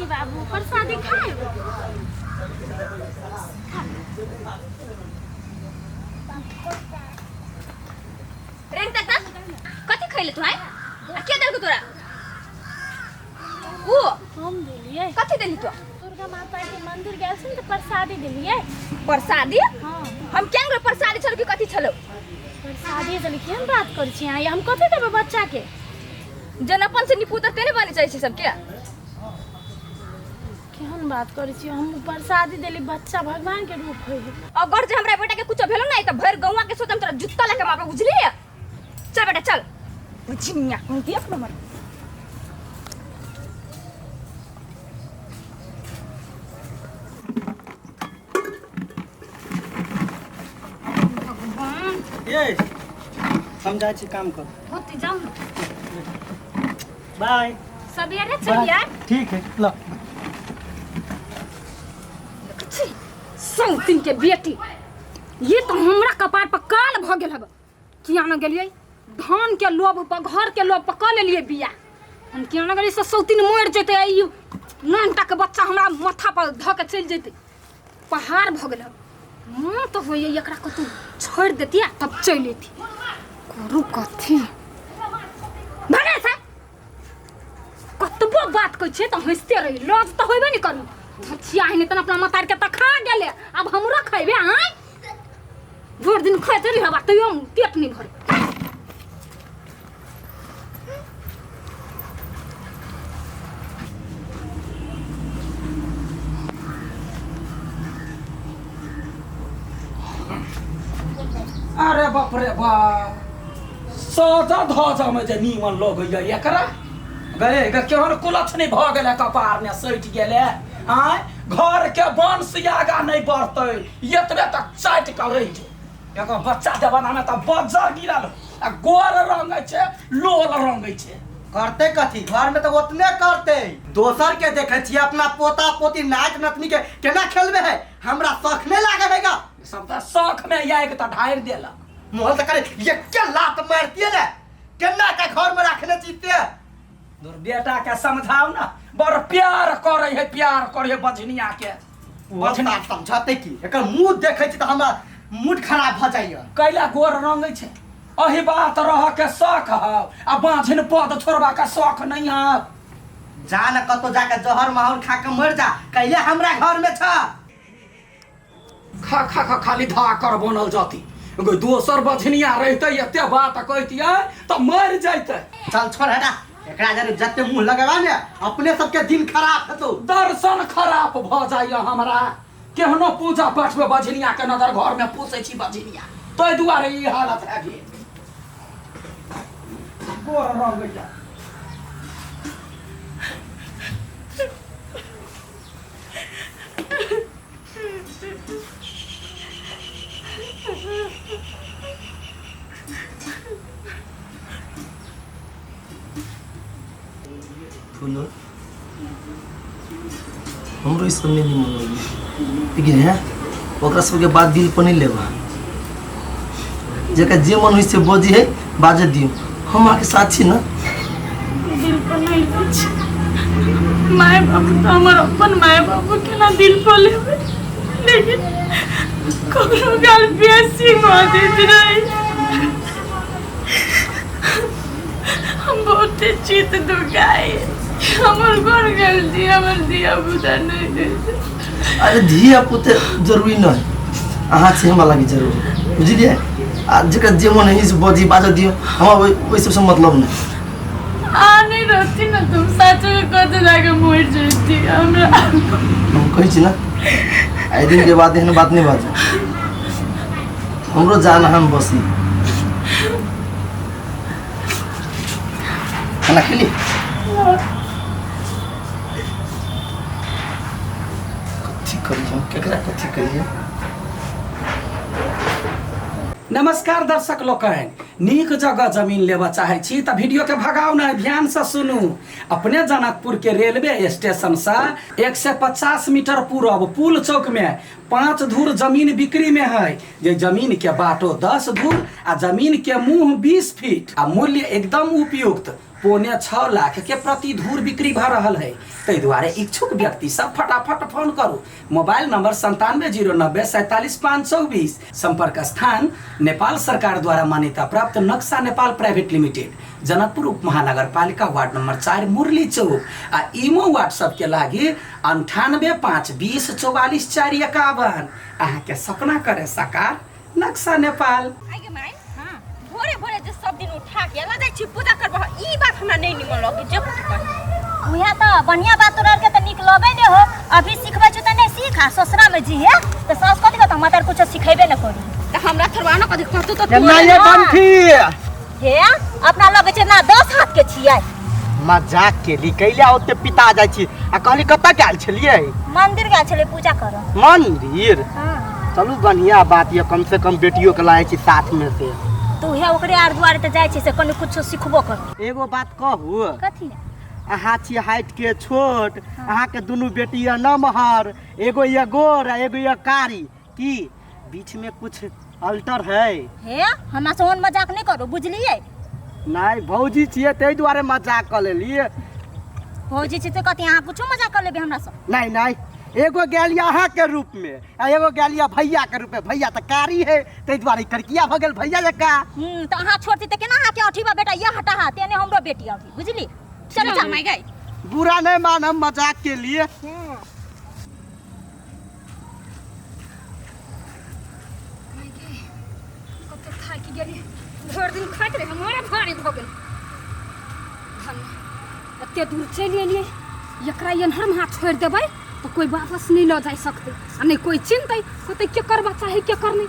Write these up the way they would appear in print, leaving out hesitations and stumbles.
छी बाबू प्रसादी खाएब रे तक तक कथी खैले तू आइ आ के देलको तोरा ओ हम देलियै कथी देली तू दुर्गा माता के मंदिर गेल छी तऽ प्रसादी देलियै प्रसादी हाँ हम केहन गेलो प्रसादी छलो कि कथी छलो प्रसादी देली केहन बात करै छी अहाँ हम कथी देबै बच्चा के जन अपन से निपुतर तेने बने चाहे छै सबके केहन बात करै छी हम प्रसादी देली बच्चा भगवान के रूप होइ है अगर जे हमरा बेटा के कुछ भेलो ना त भर गौवा के सोचम तोरा जुत्ता लेके मारबो बुझली चल बेटा चल बुझिया कौन दिया अपना मर ये हम जाइ छी काम कर होती जाउ ने बाय सवेरे चलिए ठीक है ल सौतिन के बेटी ये तो हमरा कपार पर काल भ गेल हब किया न गेलियै धान के लोभ पर घर के लोभ पर कऽ लेलियै बिया हम किया न गेलियै से सौतिन मरि जेतै आ ई नानटा के बच्चा हमरा माथा पर धऽ के चलि जेतै पहाड़ भऽ गेल हब मन तऽ होइए एकरा कतहु छोड़ि देतियै तब चलि अयती करू कथी भगे से कतबो बात कहै छियै तऽ हँसिते रही लज तऽ होबे नहि करू धचिया ही नहि तऽ अपना मतार के तऽ खा गेलै आब हमरो खैबे आँय भरि दिन खाइते रही हवा तैयो पेट नहि भरे अरे बाप रे बाप सजा धजा में जे नीमन लगैया एकरा गए गे केहन कुलछ नहि भऽ गेलै कपार ने सटि गेलै आँय घर के वंश आगा नहि बढ़तै एतबे तक चाटि कऽ रहि जो एगो बच्चा जमाना में तऽ बज्जर गिरल आ गोर रंगै छै लोल रंगै छै करते कथी घर में तो ओतने करते दोसर के देखे छियै अपना पोता पोती नाच नतनी के केना खेलबे है हमरा शौख नहीं लागे है गा सब तऽ शौख में आगि तऽ ढारि देलक मोहन तऽ करे ये क्या लात मारतिए ने केना के घर में रखने छी ते तोर बेटा के समझाओ ना बड़ प्यार करे है प्यार करे है बझनिया के बझना समझते की एकर मुंह देखे छी तऽ हमरा मूड खराब भऽ जाइए कैला गोर रंगै छै अही बात रह के शौख हौ आ बाझिन पद छोड़बा के शौख नहीं हौ जा न कतौ जाके जहर माहौल खा के मर जा कहिले हमरा घर में छ खा खा खा खाली धाकर बनल जाती एगो दोसर बझनिया रहितै एते बात कहितियै तऽ मरि जैतै चल छोड़ हटा एकरा जरे जते मुंह लगेबा ने अपने सबके दिन खराब हेतौ दर्शन खराब भऽ जाइए हमरा केहनो पूजा पाठ में बझनिया के नजर घर में पूछै छी बझनिया ताहि दुआरे ई हालत है भेल गोर रंगैया फूलो हमरो ई सब नहि निमन लगैए लेकिन है ओकरा सबके बात दिल पर नहि लेबा जकरा जे मन होइ से बजी है बाजऽ दियौ हम अहाँके साथ छी ने दिल पर नहीं लै छी माय बाबू तऽ हमर अपन माय बाबू केना दिल पर लेबै लेकिन ककरो गाल बेसी बजैत रही हम बहुते चित दुखाई हमर कोन गलती हमर धिया पुता नहीं देते अरे धिया पुते जरूरी नहीं अहाँ छी हमरा लागी जरूरी बुझलियै आ जकर जे मन है से बजी बाजऽ दियौ हमरा ओहि ओहि सबसँ मतलब नहि आ नहीं रहती ना तुम साचो के कते जाके मर जैती हमरा हम कहै छी ने एहि दिनके बाद एहन बात नहि बाजू हमरो जान हम बसी खाना खेली कथी करी हम केकरा कथी कहिए नमस्कार दर्शक लोकनि नीक जगह जमीन लेबऽ चाहै छी तऽ वीडियोके भगाउ नहि ध्यानसँ सुनू अपने जनकपुर के रेलवे स्टेशनसँ 150 मीटर पूरब पुल चौक में 5 धूर जमीन बिक्री में है जे जमीन के बाटो 10 धूर आ जमीन के मुंह 20 फीट आ मूल्य एकदम उपयुक्त। 5.75 लाख के प्रति धूर बिक्री भऽ रहल है। ताहि दुआरे इच्छुक व्यक्ति सब फटाफट फोन करू। Mobile number 9709047524। संपर्क स्थान नेपाल सरकार द्वारा मान्यता प्राप्त नक्शा नेपाल प्राइवेट लिमिटेड, जनकपुर उप महानगरपालिका, वार्ड नंबर 4, मुरली चौक। आ इमो व्हाट्सएप के लागि 9852044451। अहाँके सपना करे साकार नक्शा नेपाल। आइ गे माय, हां, भोरे भोरे जे सब दिन उठा के लऽ जाइ छी पूजा करबह, ई बात हमरा नहि निमन लगे जे कुछ कही। उहे तऽ बढ़िया बात तोरा आरके तऽ नीक लगै नहि हो। अभी सिखबै छौ तऽ नहि सीख, आ ससुरा में जिहे तऽ सास कथी कहतौ, हमरा तर कुछो सिखेबे नहि करी। तऽ हमरा थोड़बा न कथी कहतौ तऽ केना तोरे ये बंठी हे अपना लगै छै ना 10 हाथ के छियै। मजाक केली कैले ओते पिता जाइ छी आ कहली कतऽ गेल छलियै? मंदिर गेल छलियै पूजा करऽ। मंदिर? हाँ। चलू बढ़िया बात ये, कम से कम बेटियो के लाए छी साथ में से। तू हे ओकरे आर दुआरे तऽ जाइ छी से कनि कुछो सिखबो कर। एगो बात कहू? कथी? अहाँ छी हाइट के छोट, अहाँ के दुनू बेटी ये नमहर, एगो ये गोर आ एगो ये कारी, की बीच में कुछ अल्टर है? हे हमरा से ओहन मजाक नहि करू, बुझलियै? नहीं भौजी छियै ताहि दुआरे मजाक कऽ लेलियै। भौजी छी तऽ कथी अहाँ कुछो मजाक कऽ लेबै हमरा से? नहीं नहीं, एगो गेल यऽ अहाँ के रूप में आ एगो गेल यऽ भैया के रूप में। भैया तऽ कारी है ताहि दुआरे करकिया भऽ गेल भैया जकाँ। तऽ अहाँ छोड़ती तऽ केना अहाँके औठीबा बेटा ये हटा हा, तेने हमरो बेटी औठी, बुझली? चलू चल माय गई। बुरा नहीं मानब मजाक के लिए। कते थाकि गेली, भरि दिन खाइत रहे हमरे भारी भऽ गेल। धन्य एते दूर चलि एलियै, एकरा एन्हर में हाथ छोड़ि देबै तऽ कोइ वापस नहि लऽ जाइ सकतै आ नहि कोइ चिन्हतै, कहतै केकर बच्चा है केकर नहि।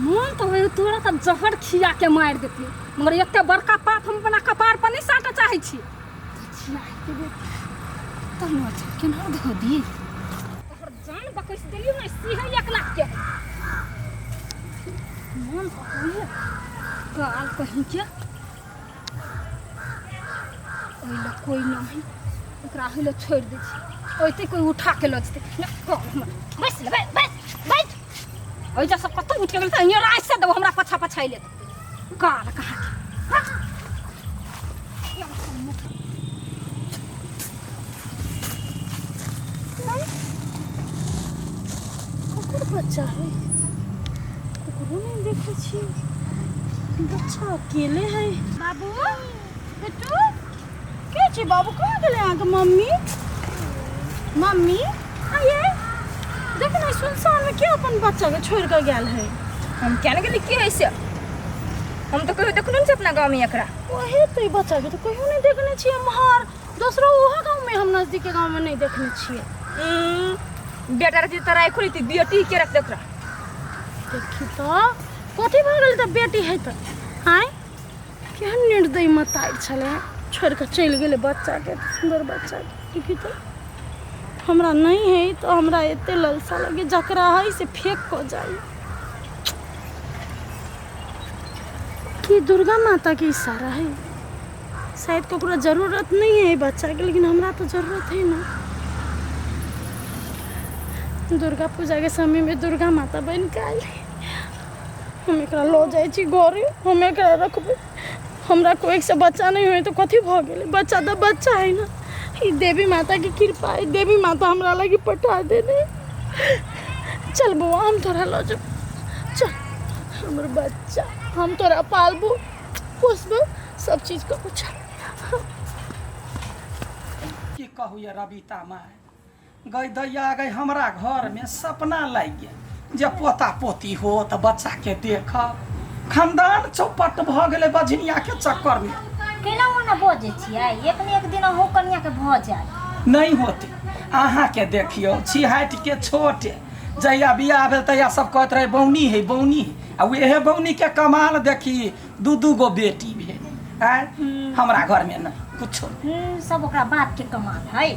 मोन तऽ होइए तोरा तऽ जहर खिया के मारि देतियै, मगर एते बड़का पाप हम अपना कपार पर नहि साटऽ चाहै छी। केना धो दी तोहर जान बकैस देलियौ ने, सीहे 1 लाख के मन तऽ होइए काल कहीं के ओहि लए कोइ नहि, एकरा ओहि लए छोड़ि दै छी, ओइते कोइ उठा के लऽ जेतै। ने कह हमर बैस ले, बैस बैस बैठ। ओहि जब सब कतौ उठि गेल तऽ हियाँ राति से देबो हमरा पछा पछा लेत काल कहाँ के। कुकुर बच्चा है, कुकुरो नहीं देखे छी, बच्चा अकेले है। बाबू बेटू के छी बाबू, कहाँ गेलै अहाँके मम्मी? मम्मी आइए देख ने, सुनसान में के अपन बच्चा के छोड़ के गेल है? हम क्या ने गेली की है से, हम तऽ कहियो देखलो नहि छी अपना गाँवमे एकरा। ओहे तो ई बच्चा के तो कहियो नहीं देखने छियै एम्हर, दोसरो ओहो गाँव में हम नजदीक के गाँव में नहीं देखने छियै। बेटा रहती तऽ राखि लेती, बेटी के रख देखरा। देखी तऽ कथी भऽ गेल तऽ बेटी है तऽ आँय केहन निर्दयी मतारि छलै, छोड़ि कऽ चलि गेलै बच्चाके, सुन्दर बच्चाके। देखी तऽ हमरा नहीं है तऽ हमरा एते ललसा लगे, जकरा है से फेंक कऽ जाइ। कि दुर्गा माता के इशारा है, शायद ककरो जरूरत नहीं है बच्चा के, लेकिन हमरा तो जरूरत है ना। दुर्गा पूजा के समय में दुर्गा माता बन के आयल, हम एकरा लऽ जाइ छी घरे, हम एकरा रखबै। हमरा कोइ से बच्चा नहीं होय तऽ कथी भऽ गेलै, बच्चा तऽ बच्चा है ना। ई देवी माता के कृपा है, देवी माता हमरा लगी पठा देने। चल बौआ हम तोरा लऽ जेबौ, चल हमर बच्चा, हम तोरा पालबो पोसबो सब चीज करबो, चल। की कहू ये रबिता माय, गई दैया गई हमरा घर में सपना लागि गेल जे पोता पोती हो तऽ बच्चा के देखब। खानदान चौपट भऽ गेलै बझनिया के चक्कर में। केना ओना बजै छियै, एक ने एक दिन अहूँ कनिया के भऽ जायत। नहीं होते, अहाँ के देखियौ छिहाटि के छोट, जहिया बियाह भेल तहिया सब कहैत रहे बौनी है बौनी है, आ उहे बौनी के कमाल देखी दू दू गो बेटी भेल। आँय हमरा घर में नहीं कुछो। सब ओकरा बाप के कमाल है।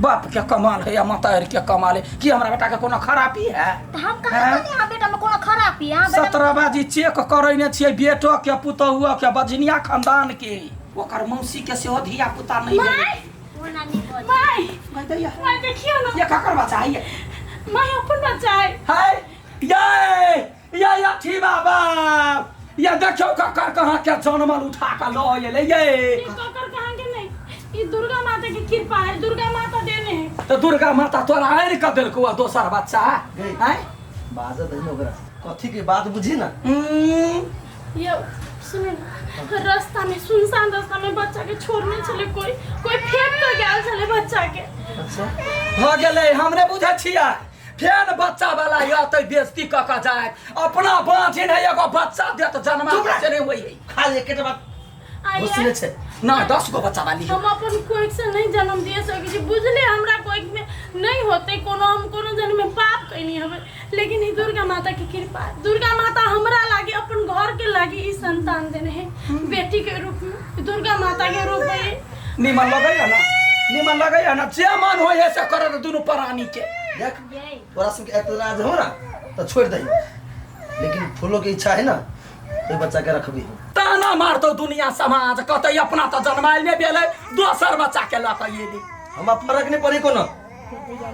बाप के कमाल है या माता के कमाल है कि हमरा बेटा के कोनो खराबी है? तऽ हम कहाँ कहलियै अहाँ बेटा में कोनो खराबी है? अहाँ बेटा में 17 बाजी चेक करैने छियै बेटो के पुतहुओ के बजनिया खानदान के, ओकर मौसी के सेहो धिया पुता नहीं भेलै। ओना नहि बजै। माय, गई दैया। माय देखियौ ना। ये ककर बच्चा है ये? माय अपन बच्चा है। है ये ये अथी बाबा या देखियौ ककर कहाँ के जनमल उठा कऽ लऽ एलै ये। ई ककर कहाँ के नहीं, ई दुर्गा माता के कृपा है, दुर्गा माता देने है। तऽ दुर्गा माता तोरा आनि कऽ देलकौ आ दोसर बच्चा? आँय, बाजऽ दही ने ओकरा, कथी के बात बुझी ना। ये सुने ना, रास्ता में सुनसान रास्ता में बच्चा के छोड़ने छले, कोई कोई फेंक के गेल छले बच्चा के। अच्छा भऽ गेलै, हम नहि बुझै छियै। फेन बच्चा वाला अतै बेइज्जती कऽ कऽ जायत। अपना बाँझिन है, एगो बच्चा देत जन्मा से नहि होइ है। खाली एकेटा बात आइए। घुसने छै। नहि, 10 गो बच्चा वाली। हम अपन कोख से नहीं जन्म दिए सकै छी, बुझले? हमरा कोख में नहीं होते कोनो, हम कोनो जन्म में पाप कैनी हवे, लेकिन ई दुर्गा माता के कृपा, दुर्गा माता हमरा लागी, अपन घर के लागी ई संतान देने है बेटी के रूप में। दुर्गा माता के रूप है। निमन लगैया ना? निमन लगैया ना? जे मन होइ है से करत दुनू प्राणी के। देख, तोरा सबके एतराज हो ना तो छोड़ दही, लेकिन फूलों के इच्छा है ना तो बच्चा के रखबी। ताना मारतौ दुनिया समाज, कहतै अपना तऽ जन्मायल नहि भेलै, दोसर बच्चा के लऽ कऽ एली। हमरा फर्क नहीं पड़े कोनो।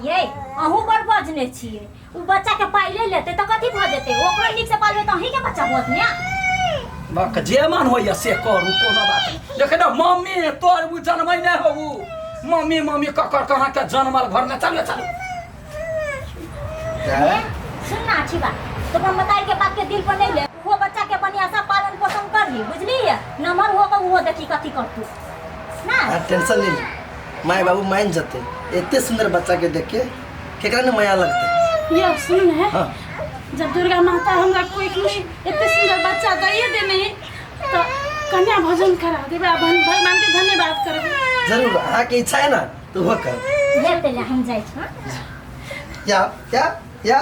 ये अहूँ बड़ बजने छियै। उ बच्चा के पाइले लेतै तऽ कथी भऽ जेतै? ओकरो नीक से पालबै तऽ अहीं के बच्चा होत ने। बक, जे मन होइया से करू, कोनो बात नहि। देखे ने मम्मी, तोर उ जन्मै नहि हौ। मम्मी मम्मी ककर कहाँ के जनमल घर में। चल चल। सुन ना, अच्छी बात तो अपन बताई के बात के दिल पर नहीं ले। वो बच्चा के बढ़िया सा पालन पोषण कर ली, बुझली? नमर हो के वो देखी कथी करतू ना। हाँ, टेंशन नहीं ले, माय बाबू मान जते। एते सुंदर बच्चा के देख के केकरा ने माया लगते? ये सुन है। हाँ। जब दुर्गा माता हमरा कोख में एते सुंदर बच्चा दैये देने है तो कन्या भोजन करा देबै आ भगवान के धन्यवाद करबै। जरूर, अहाँ के इच्छा है ना तो वो कर। ले पहले हम जाइ छी, हाँ? या या या।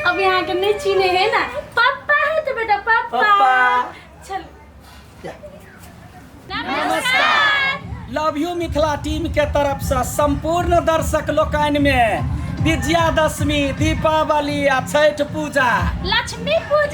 अब यहाँ के नहीं चीने है ना, पापा है तो बेटा पापा। पापा। चल। या। नमस्कार। लव you Mithila team के तरफ से संपूर्ण दर्शक लोकनि में विजयादशमी, दीपावली आ छठि पूजा, लक्ष्मी पूजा।